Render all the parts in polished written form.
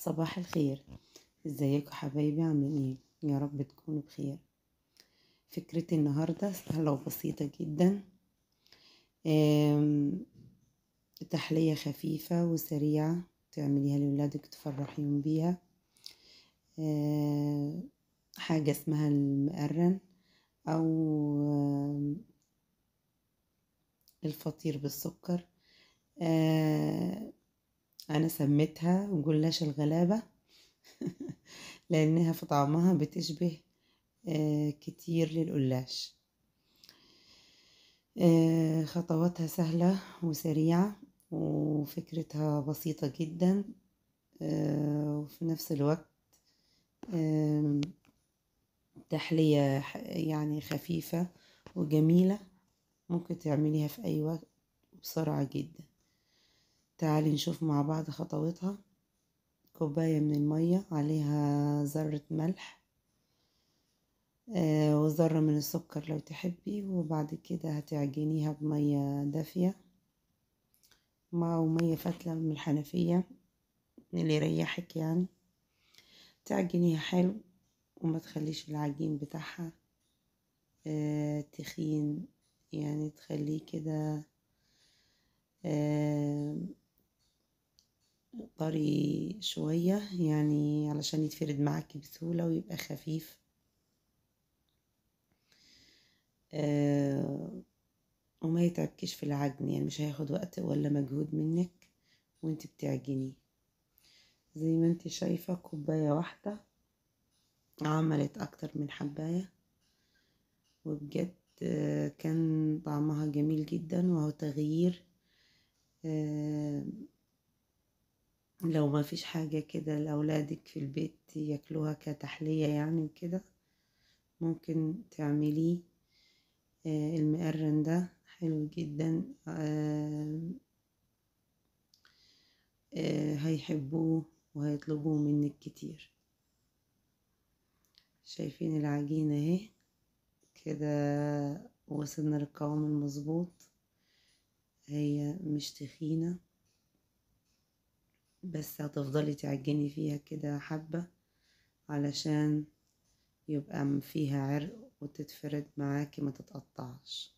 صباح الخير. ازيكم حبايبي؟ عاملين ايه؟ يا رب تكونوا بخير. فكرتي النهارده سهلة وبسيطة جدا، تحلية خفيفة وسريعة تعمليها لولادك تفرحيهم بيها. حاجة اسمها المقرن او الفطير بالسكر. انا سميتها جلاش الغلابة لانها في طعمها بتشبه كتير للقلاش. خطواتها سهلة وسريعة وفكرتها بسيطة جدا، وفي نفس الوقت تحلية يعني خفيفة وجميلة، ممكن تعمليها في أي وقت بسرعة جدا. تعالي نشوف مع بعض خطواتها. كوباية من المية عليها ذرة ملح وذرة من السكر لو تحبي، وبعد كده هتعجنيها بمية دافية مع مية فاتلة من الحنفية اللي يريحك، يعني تعجنيها حلو وما تخليش العجين بتاعها تخين، يعني تخليه كده طري شوية، يعني علشان يتفرد معاكي بسهولة ويبقى خفيف، وما يتعبكيش في العجن، يعني مش هياخد وقت ولا مجهود منك وانت بتعجنيه. زي ما انت شايفة كوباية واحدة عملت اكتر من حباية، وبجد كان طعمها جميل جدا، وهو تغيير. لو ما فيش حاجة كده لأولادك في البيت ياكلوها كتحلية يعني وكده، ممكن تعمليه. المقرن ده حلو جدا، هيحبوه وهيطلبوه منك كتير. شايفين العجينة اهي كده، وصلنا للقوام المظبوط، هي مش تخينة بس هتفضلي تعجني فيها كده حبة علشان يبقى فيها عرق وتتفرد معاكي ما تتقطعش.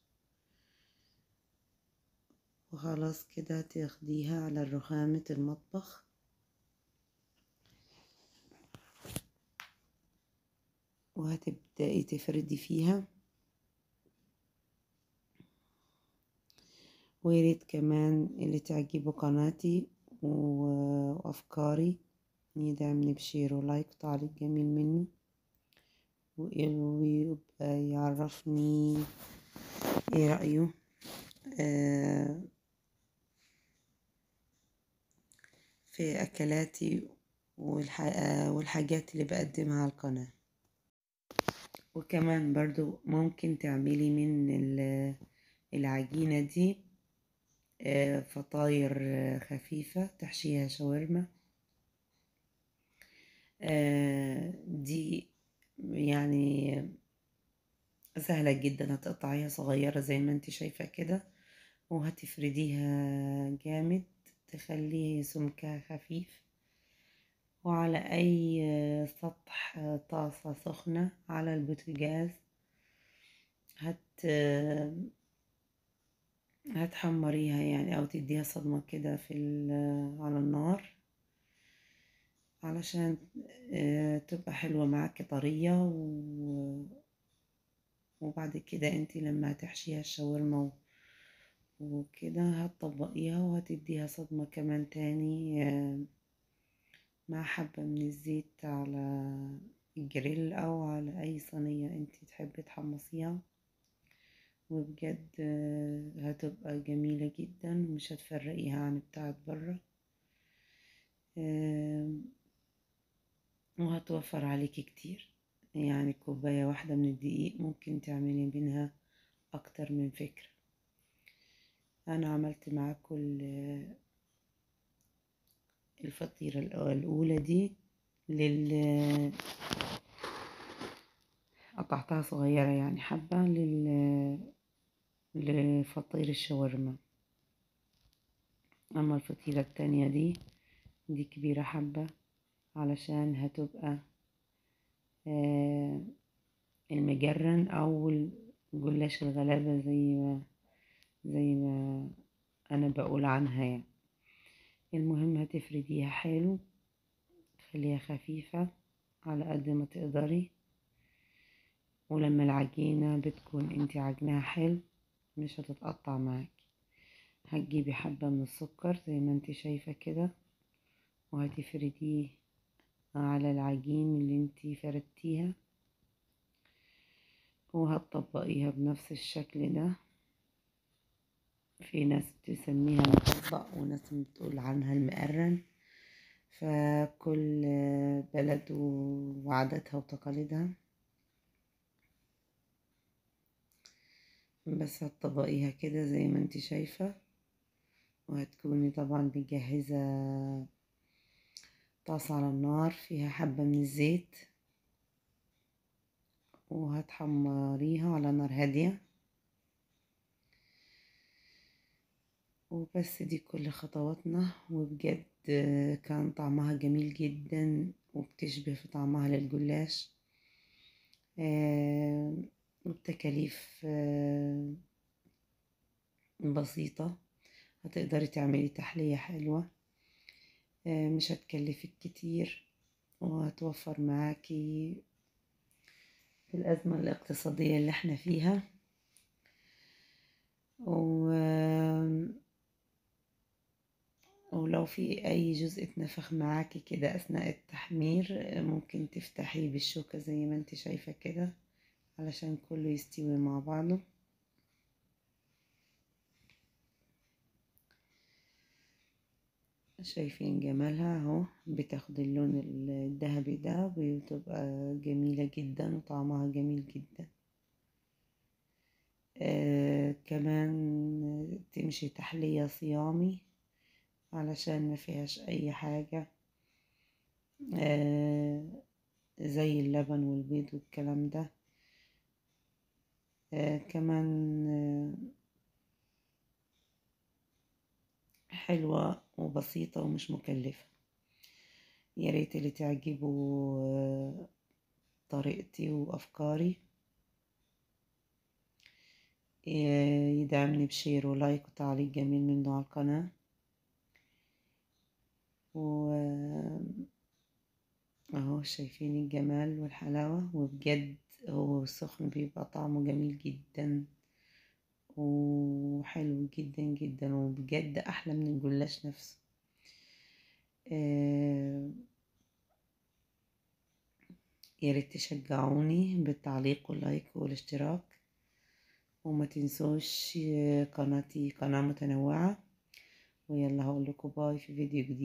وخلاص كده تاخديها على رخامة المطبخ، وهتبدأي تفردي فيها. وياريت كمان اللي تعجبه قناتي وأفكاري يدعمني ب share و like وتعليق جميل منه، ويبقى يعرفني ايه رأيه في أكلاتي والحاجات اللي بقدمها على القناة. وكمان برضو ممكن تعملي من العجينة دي فطاير خفيفة تحشيها شاورما. دي يعني سهلة جدا، هتقطعيها صغيرة زي ما انت شايفة كده، وهتفرديها جامد تخليه سمكها خفيف، وعلى اي سطح طاسة سخنة على البوتاجاز هتحمريها يعني، او تديها صدمة كده في على النار علشان تبقى حلوة معاكي طرية. وبعد كده انتي لما هتحشيها الشاورما وكده هتطبقيها وهتديها صدمة كمان تاني مع حبة من الزيت على الجريل او على اي صينية انتي تحبي تحمصيها، وبجد هتبقى جميلة جدا ومش هتفرقيها عن بتاعت برا، وهتوفر عليكي كتير. يعني كوباية واحدة من الدقيق ممكن تعملي منها اكتر من فكرة. انا عملت معاكم الفطيرة الاولى دي قطعتها صغيرة يعني حبة لفطير الشاورما. اما الفطيرة التانية دي كبيرة حبة، علشان هتبقى المجرن او الجلاش الغلابة زي ما انا بقول عنها يعني. المهم هتفرديها حلو، خليها خفيفة على قد ما تقدري، ولما العجينة بتكون انتي عجناها حلو مش هتتقطع معاكي. هتجيبي حبة من السكر زي ما انتي شايفة كده، وهتفرديه على العجين اللي انتي فردتيها، وهتطبقيها بنفس الشكل ده. في ناس بتسميها المطبق وناس بتقول عنها المقرن، فكل بلد وعاداتها وتقاليدها. بس هتطبقيها كده زي ما انت شايفة، وهتكوني طبعا مجهزة طاسة على النار فيها حبة من الزيت، وهتحمريها على نار هادية. وبس دي كل خطواتنا، وبجد كان طعمها جميل جدا، وبتشبه في طعمها للجلاش، وبتكاليف بسيطة. هتقدري تعملي تحلية حلوة، مش هتكلفك كتير، وهتوفر معاكي في الأزمة الاقتصادية اللي احنا فيها. ولو في أي جزء اتنفخ معاكي كده أثناء التحمير ممكن تفتحيه بالشوكة زي ما انت شايفة كده، علشان كله يستوي مع بعضه. شايفين جمالها اهو، بتاخد اللون الذهبي ده، بتبقى جميلة جدا وطعمها جميل جدا. كمان تمشي تحلية صيامي علشان ما فيهاش اي حاجة زي اللبن والبيض والكلام ده. كمان حلوة وبسيطة ومش مكلفة. يا ريت اللي تعجبه طريقتي وأفكاري يدعمني ب share و like وتعليق جميل منه على القناة. و اهو شايفين الجمال والحلاوة، وبجد هو سخن بيبقى طعمه جميل جدا وحلو جدا جدا، وبجد احلى من الجلاش نفسه. يا ريت تشجعوني بالتعليق وال like والاشتراك، وما تنسوش قناتي قناة متنوعة. ويلا هقول لكم bye في فيديو جديد.